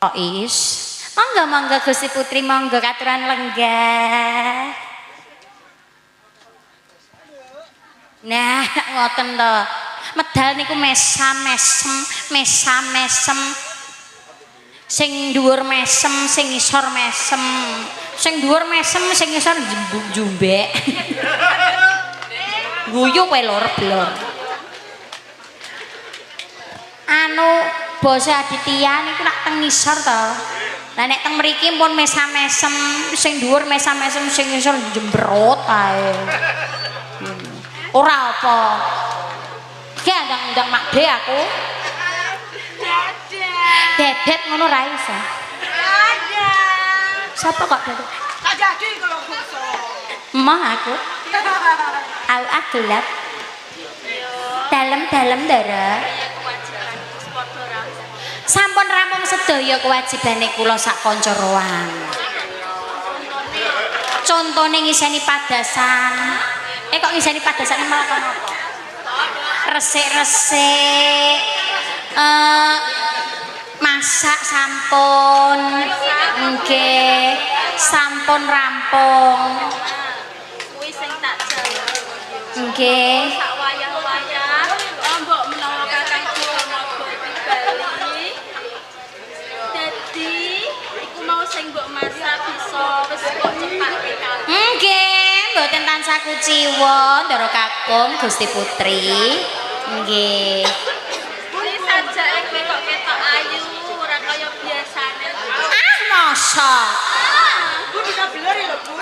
Oh is. Monggo monggo Gusti Putri, monggo katuran lenggah. Nah, ngoten to. Medal niku mesam mesem, mesam mesem. Sing dhuwur mesem, sing ngisor mesem. Sing dhuwur mesem, sing ngisor jumbek. Guyu kowe lur blur. Anu basa Aditya niku nak teng ngisor to. Lah nek teng mriki pun mesam-mesem, sing dhuwur mesam-mesem, sing ngisor jembrot ae. Ora apa. Ki andang-andang Mak De aku. Bebek ngono ra iso. Sapa kok bebek? Tak jadi kalau iso. Emoh aku. Au ah gelap. Dalem-dalem Ndara. Sampun rampung sedaya kewajibane kula sak kanca roang. Contone ngiseni padasan. Kok ngiseni padasan malah kono apa? Resik-resik. Masak sampun. Nggih, sampun rampung. Kuwi sing tak jaluk. Nggih. Sak wayah-wayah, mbok menawa Kakang Durna bali. Dadi iku mau sing mbok masak bisa wis kok cepake kabeh. Nggih, mboten tansah kuciwa Ndara Kakung Gusti Putri. Nggih. Kuwi sajake kowe kok ketok ayu, ora kaya biasane. Ah, masa? Bu bisa blur ya lho, Bu.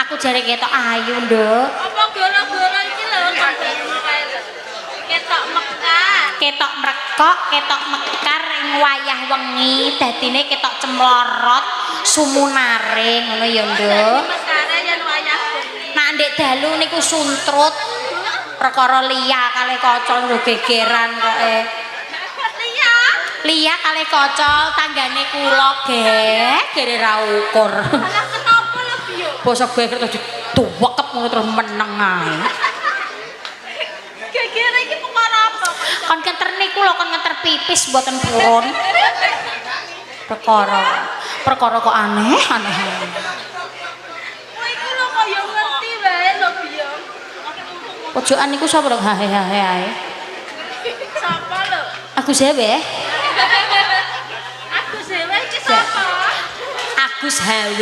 Aku jare ketok ayu, Nduk. Apa gara-gara iki lho kandhane kae lho. Ketok mekar. Ketok mrekok, ketok mekar ing wayah wengi, dadine ketok cemlorot, sumunare ngono ya, Nduk. Mekare yen wayah bengi. Nak ndek dalu niku suntrut. Perkara liya kalih kaca lho gegeran kok e. Liya. Liya kalih kaca tanggane kula gegere ra ukur. Alah kenapa lho, Biyo? Basa geger terus dituwekep ngono terus meneng ae. Gegere iki perkara apa kok iso? Kon keter niku lho, kon ngeter pipis mboten purun. Perkara perkara kok aneh aneh. Kowe iku lho kaya ngerti wae lho, Biyo. Pojokan niku sapa lho hahe hahe ae. Sapa lho? Agus Hewe. Agus Hewe iki sapa? Agus HW.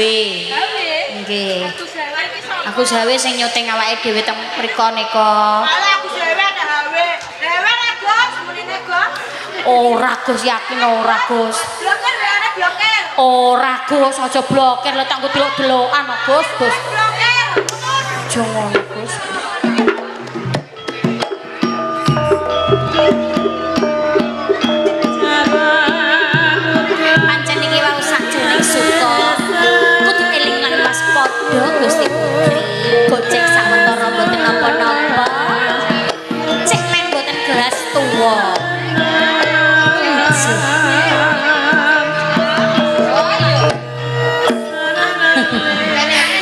Hawe. Nggih. Agus Hewe iki sapa? Agus HW sing nyuting awake dhewe teng mriko nika. Alah Agus Hewe ada HW. Hewe ra Gus, munine Gus. Ora Gus, yakin ora Gus. Blokir WA-ne blokir. Ora Gus, aja blokir lho tak nggo delok-delokan Gus, Gus. Blokir. Aja ngono Gus. Pancen iki wau sakjroning suka kudu eling lan waspada Gusti Putri. Gojek sawetara mboten napa-napa. Cek men mboten gelas tuwa.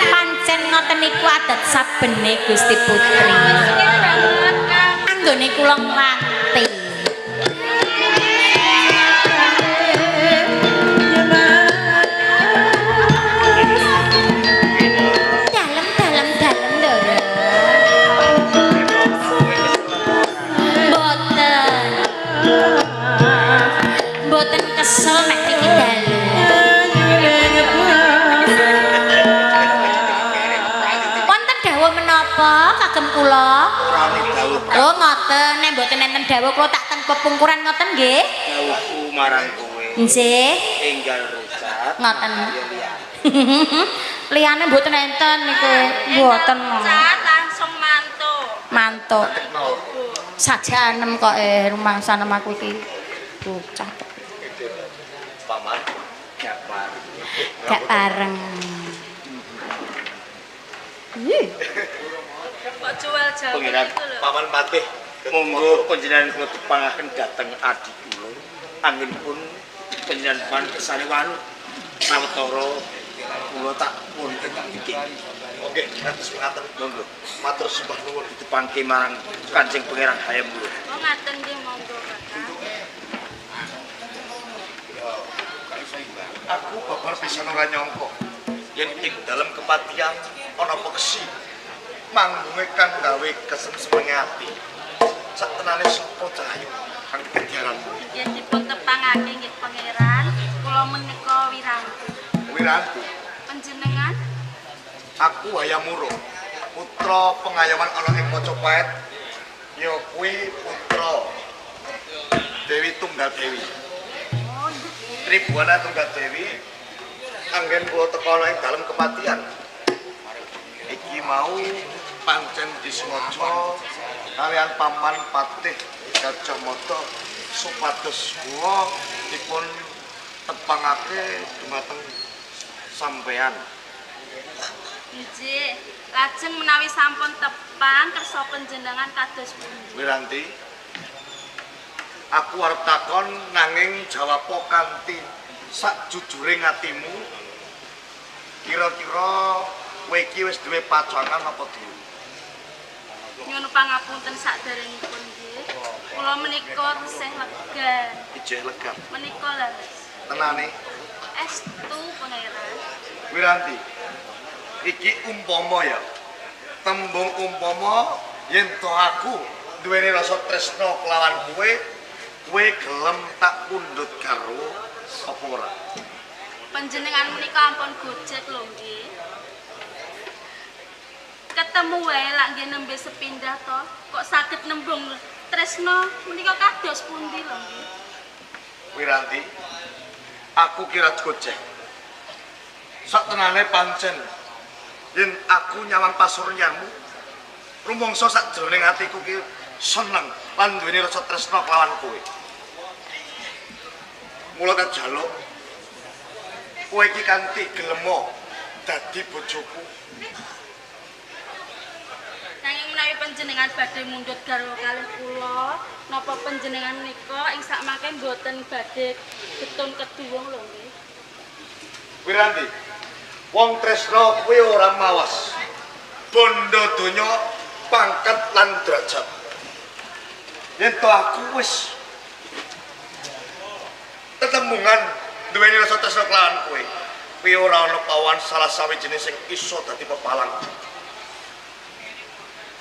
Pancen ngoten niku adat sabene Gusti Putri. Anggone kula nglanti. Dalem dalem dalem Ndara. Mboten. Mboten kesel nek niki dalu. Wonten dawuh menapa kagem kula? Oh ngoten, nek mboten enten dawuh kula tak ten pepungkuran ngoten nggih. Dawuhku marang kowe. Nggih. Enggal rusak. Ngoten. Ya liyane. Liyane mboten enten niku. Mboten. Cat langsung mantuk. Mantuk. Sajanem kok rumangsanem aku iki. Bocah kok. Paman gak pareng. Gak pareng. Ih. Kok jual jauh Pangeran itu lho. Paman Patih, monggo panjenengan kula tepangaken dhateng adi kula. Anggenipun panjenengan pan kersane wanu sawetara kula tak wonten iki. Oke, ngatus ngaten. Monggo Matur sembah nuwun. ditepangke marang Kanjeng Pangeran Hayam Wuruk. Oh ngaten nggih monggo Kakang. Aku babar pisan ora nyangka yen ing dalem kepatihan ana peksi manggunge kang gawe kesemsemenge ati. Sak tenane sapa Cahayu kang kediaran? Nggih dipun tepangake nggih Pangeran, kula menika Wiranti. Wiranti. Panjenengan? Aku Hayam Wuruk, putra pengayoman ana ing Majapahit. Ya kuwi putra Dewi Tunggal Dewi. Oh nggih. Tribuana Tunggal Dewi anggen kula teka ana ing dalem kepatihan. Iki mau pancen disengaja kalian paman Patih Gajah Mada supados kula dipun tepangake dumateng sampean. Nggih, lajeng menawi sampun tepang kersa panjenengan kados pundi? Wiranti, aku arep takon nanging jawab kanthi sakjujure atimu. Kira-kira kowe iki wis duwe pacangan apa durung? Nyuwun pangapunten sakderengipun nggih. Kula menika tesih lega. Ijeh lega. Menika leres. Tenane? Estu Pangeran. Wiranti, iki umpama ya. Tembung umpama yen to aku duweni rasa tresna kelawan kowe, kowe gelem tak pundhut garwa apa ora? Panjenengan menika ampun gojek lho nggih. Ketemu wae lak nggih nembe sepindah to, kok saged nembung tresna menika kados pundi lho nggih? Wiranti, aku kira gojek. Sak tenane pancen yen aku nyawang pasuryanmu, rumangsa sak jroning atiku ki seneng lan duweni rasa tresna kelawan kowe. Mula tak jaluk kowe iki kanthi gelemo dadi bojoku. Nanging menawi panjenengan badhe mundhut garwa kalih kula, napa panjenengan menika ing sakmangke mboten badhe getun keduwung lho nggih? Wiranti, wong tresna kuwi ora mawas bondo donya, pangkat lan derajat. Yen to aku wis tetemungan duweni rasa tresna kelawan kowe, kuwi ora ana pawan salah sawijine sing iso dadi pepalang.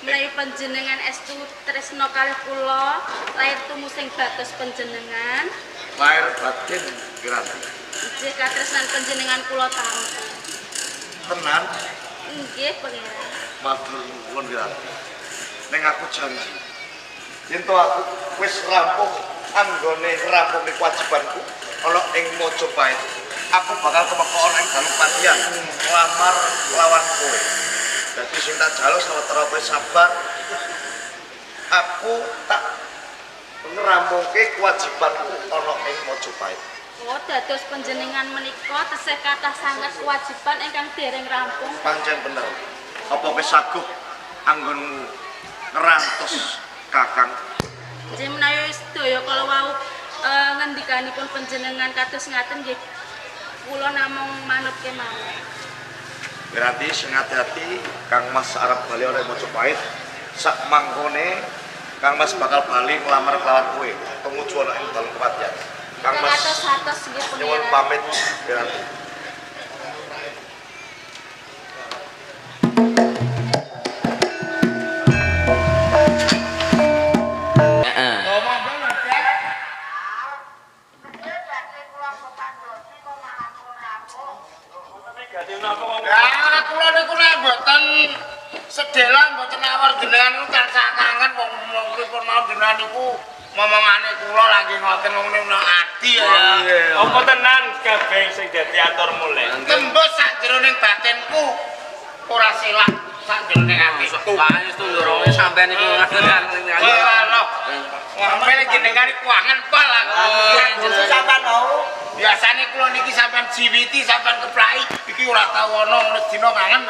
Menawi panjenengan estu tresna kalih kula, lair tumusing batos panjenengan, lahir batin Wiranti. Nggih katresnan panjenengan kula tampi. Tenan? Nggih, Pangeran. Matur nuwun Wiranti. Ning aku janji yen to aku wis rampung anggone ngrampungke kewajibanku ana ing Majapahit, aku bakal tumeka ana ing dalem patihan nglamar lawan kowe. Dadi sing tak jaluk sawetara kowe sabar. Aku tak ngrampungke kewajibanku ana ing Majapahit. Oh, dados panjenengan menika tesih kathah sanget kewajiban ingkang dereng rampung. Pancen bener. Apa kowe saguh anggonmu ngrantos Kakang? Nggih menawi sedaya kala wau ngendikanipun panjenengan kados ngaten nggih kula namung manut kemawon. Wiranti sing ati-ati, Kang Mas arep bali oleh Majapahit. Sak mangkone Kang Mas bakal bali nglamar kelawan kowe tumuju ana ing dalem kepatihan. Kang Mas nyuwun pamit Wiranti. Ya kula niku nek mboten sedhela mboten awar jenengan niku tansah kangen wong pripun mawon jenengan niku momongane kula lagi ngoten wong niku nang ati ya. Apa tenan kabeh sing dadi atur mulih? Tembus sak jroning batinku ora silak sak jroning atiku. Wah, wis tundurunge sampean niku ngaten. Ora lho. Sampeyan jenengan iku kangen pol aku. Sampean mau biasane kula niki sampean jiwiti sampean keplaki iki ora tau ana ngono dina kangen.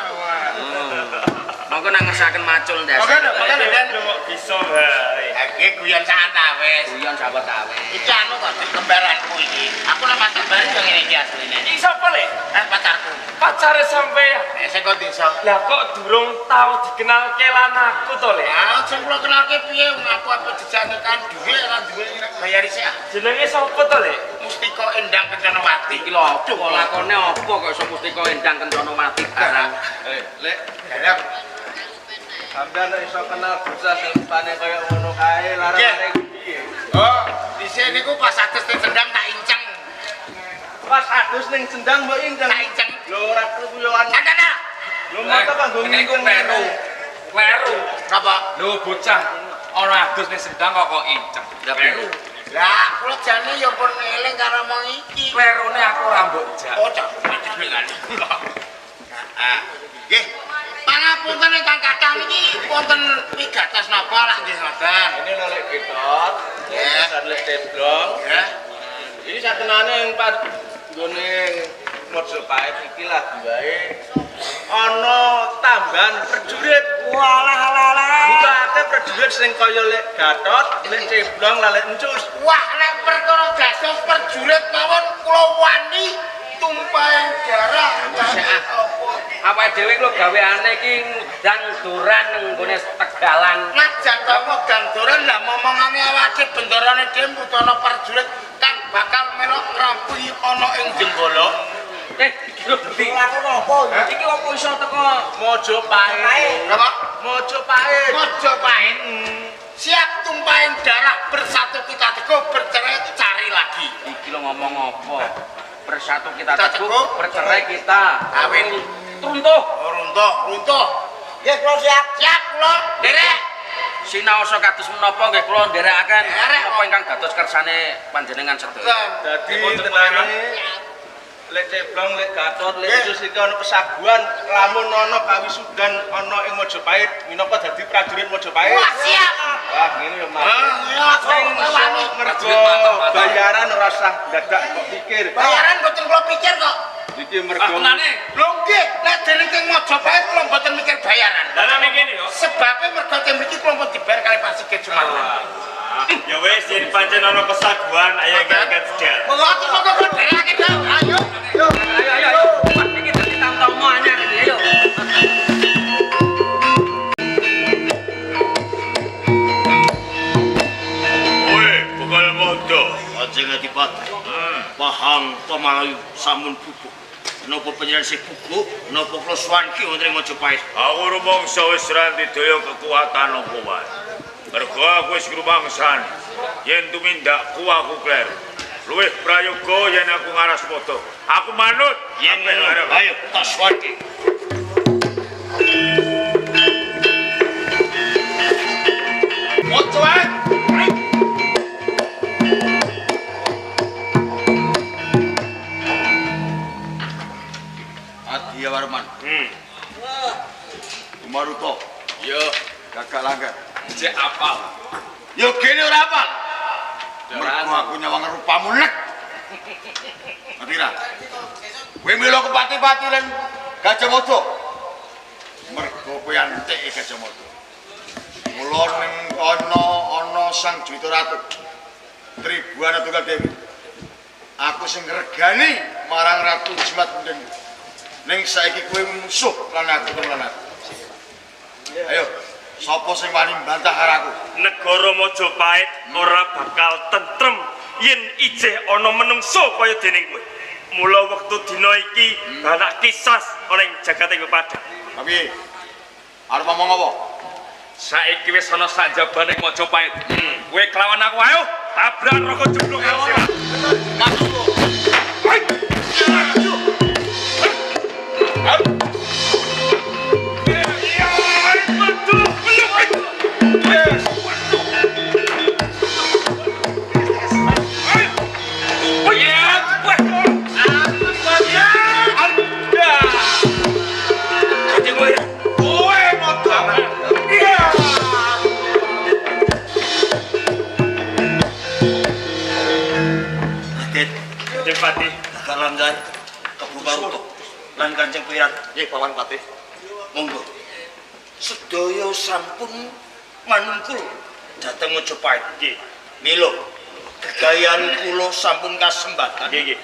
Monggo nang ngesaken macul ndas. Monggo lho, monggo lho Den. Kok bisa wae. Nggih guyon sawetawis. Guyon sawetawis. Iki anu kok kembaranku iki. Aku nek pacar bareng yo ngene iki asline. Iki sapa, Le? Pacarku. Pacare sampeyan. Sing kok desa. Lah kok durung tau dikenalke lan aku to, Le? Ah, sing kula kenalke piye wong aku apa jejake kan dhuwit ora duwe bayar isih ah. Jenenge sapa to, Le? Mustika Endang Kencanawati. Iki lho apa lakone apa kok iso Mustika Endang Kencanawati barang. Lek, garap. Sampeyan nek iso kenal bocah sing rupane kaya ngono kae larang piye? Oh, dhisik niku pas adus ning sendang tak inceng. Pas adus ning sendang mbok inceng. Tak inceng. Lho ora kluyoan. Ana. Lho mata kanggo niku kleru. Kleru. Napa? Lho bocah ana adus ning sendang kok kok inceng. Kleru. Lah, kula jane ya pun eling karo omong iki. Klerune aku ora mbok jak. Oh, cak jenengane. Heeh. Nggih. Pangapunten ingkang kathah niki wonten wigatos napa lak nggih ngoten. Ini lho Lek Getot, nggih, Lek Ceblong. Nggih. Iki sakenane ing nggone Mojopahit iki lagi wae ana tambahan prajurit. Walah alah alah. Bukake prajurit sing kaya Lek Gatot, Lek Ceblong, lan Lek Encus. Wah, nek perkara dados prajurit mawon kula wani tumpahin darah. Apa? Awake dhewe lho gaweane iki ngundang doran nang nggone Tegalan. Najan to ngundang doran lah momongane awake bendarane dhewe kudu ana prajurit kang bakal melok ngrampungi ana ing Jenggala. Iki lho Dewi. Lakon apa iki? Iki opo iso teko Mojopahit. Napa? Mojopahit. Mojopahit. Siap tumpahin darah, bersatu kita teguh, bercerai cari lagi. Iki lho ngomong apa? Bersatu kita Kita teguh, teguh, bercerai kita kawin. Runtuh. Oh, runtuh, runtuh. Nggih, kula siap. Siap kula, nderek. Sinaosa kados menapa nggih kula nderekaken Nderek. apa ingkang dados kersane panjenengan sedaya. Dadi tenane Lek Ceblong, Lek Gatot, Lek Nggih. Encus iki ana pesaguan lamun ana kawisudan ana ing Mojopahit minangka dadi prajurit Mojopahit. Wah, siap. Wah, ngene ya Mas. Ah, iya, Sing wani. mergo bayaran ora usah dadak kok pikir. Bayaran mboten kula pikir kok. Iki mergo Tenane Lho nggih, nek dene teng Mojopahit kula mboten mikir bayaran. Lah nang kene yo. Sebabe mergo teng mriki kula pun dibayar kali Pak Sigit Sumarno. Ya wis yen pancen ana pesaguan ayo ingkang sedhel. Monggo monggo kula nderekake to. Ayo. Ayo ayo ayo. Wah, iki dadi tamtomo anyar iki ayo. Woi, bekal modo. Ajeng Adipati. Pahang Pamalayu sampun bubuk. Napa panjenengan sing bubuk, napa kula suwanki wonten ing Majapahit? Aku rumangsa wis ranti daya kekuatan apa wae. Mergo aku wis rumangsani yen tumindakku aku kleru. Luwih prayoga yen aku ngaras padha. Aku manut Yen Sampe arep. ayo tak suwanki. Mojopahit. Adya Warman. Maruto. Yo, Gagak langgar. jek apal. Yo gene ora apal. Mergo aku nyawang rupamu nek. Ngerti ra? Kowe melu kepati-pati lan Gajah Mada. Mergo kowe antek Gajah Mada. Mula ning kono ana Sang Juwita Ratu. Tribuana Tunggal Dewi. Aku sing ngregani marang Ratu Jimat Mendeng. Ning saiki kowe musuh lan aku temenan aku. Ayo, sapa sing wani mbantah karo aku? Negara Majapahit ora bakal tentrem yen ijeh ana menungso kaya dening kowe. Mula wektu dina iki balak kisas ana ing jagating pepadang. Tapi arep ngomong apa? Saiki wis ana sanjabane Majapahit. Kowe kelawan aku ayo tabrak roko jeblok karo sira. Raden, Kanjeng Patih, Gagak Langgar, Kebu Maruto, lan Kanjeng Piran. Nggih, Paman Patih. Monggo. Sedaya sampun manungkul Dhateng Majapahit. Nggih. Mila gegayan kula sampun kasembatan. Nggih, nggih.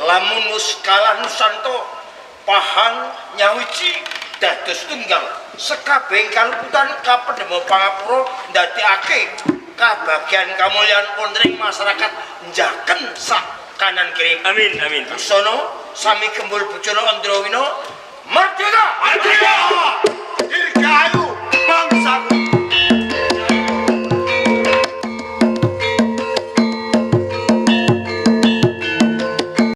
Lamun wis kalah Nusanta Pahang nyawiji dados tunggal sekabehing kaluputan kapendhema pangapura ndadekake kabagyan kamulyan wonten ing masyarakat njaken sak kanan kiri. Amin, amin. Busana sami gembul bujana Andrawina merdeka.